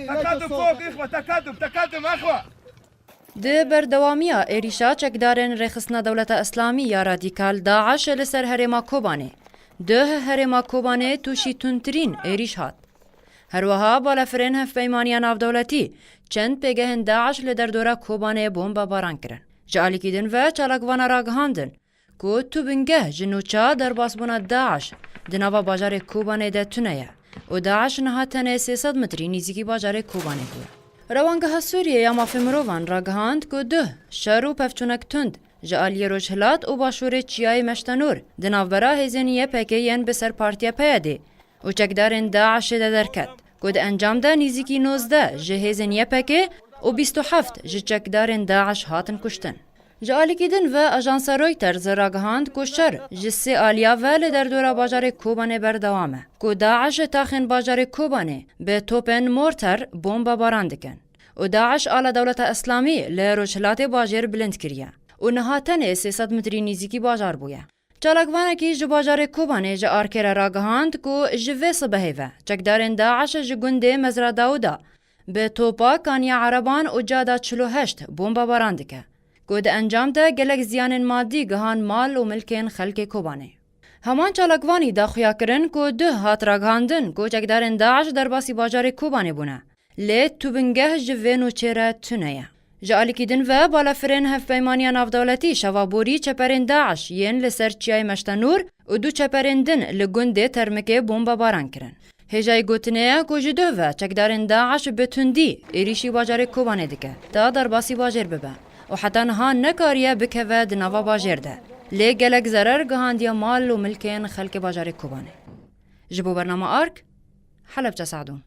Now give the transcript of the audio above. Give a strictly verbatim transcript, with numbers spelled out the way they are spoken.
تقدم فوق، إخوة، تقدم، تقدم، أخوة. Di berdewamiya êrîşa çekdarên Rêxistina Dewleta Îslamî ya Radîkal, DAIŞ, li ser herêma Kobanê, duh herêma Kobanê tûşî tundtirîn êrîş hat. Her wiha balafirên Hevpeymaniya Navdewletî çend pêgehên DAIŞ li derdora Kobanê bombebaran kirin. Ji alîkî din ve çalakvana ragihandin ku tu bingeh ji nûça derbasbûna DAIŞ di nava bajarê Kobanê de tune ye û DAIŞ niha tenê sê sed metrî nîzîkî bajarê Kobanê bûye. Rewangeha Sûriyê ya Mafê Mirovan ragihand ku duh şer û pevçûnek tund ji aliyê rojhilat û başûrê Çiyayê Meştenûr di navbera hêzên Y P G yên bi ser Partiya P Y D'ê û çekdarên DAIŞ'ê de derket, ku di encam de nîzîkî nozdeh ji hêzên Y P G û bîst û heft ji çekdarên DAIŞ hatin kuştin. Ji alîkî din ve ajansa Reuters ragihand ku şer ji sê aliya ve li derdora bajarê Kobanê berdewam e, ku DAIŞ taxên bajarê Kobanê bi topên morter bombebaran dikin û DAIŞ ala Dewleta Îslamî li rojhilatê bajêr bilind kiriye û niha tenê sê sed metrî nîzîkî bajar bûye. Çalakvanekî ji bajarê Kobanê ji Arkê re ragihand ku ji vê sibehê ve çekdarên DAIŞ ji gundê Mezra Dawuda bi topa Kaniya Ereban û Cada çil û heşt bombebaran dike, ku di encam de gelek ziyanên madî gihan mal û milkên xelkê Kobanê. Heman çalakvanî da xuya kirin ku duh hat ragihandin ku çekdarên DAIŞ derbasî bajarê Kobanê bûne. Lê tu bingeh ji vê nûçê re tune ye. Ji alîkî din ve balafirên Hevpeymaniya Navdewletî şeva borî çeperên DAIŞ yên li ser Çiyayê Meştenûr û du çeperên din li gundê Termikê bombebaran kirin. Hêjayî gotinê ye ku ji duh ve çekdarên DAIŞ bi tundî êrîşî bajarê Kobanê dike, ta derbasî bajêr bibe û heta niha nekariye bikeve di nava bajêr de. Lê gelek zerer gihandiye mal û milkên xelkê bajarê Kobanê. Ji bo bernama Ark, Helebçe Sadûn.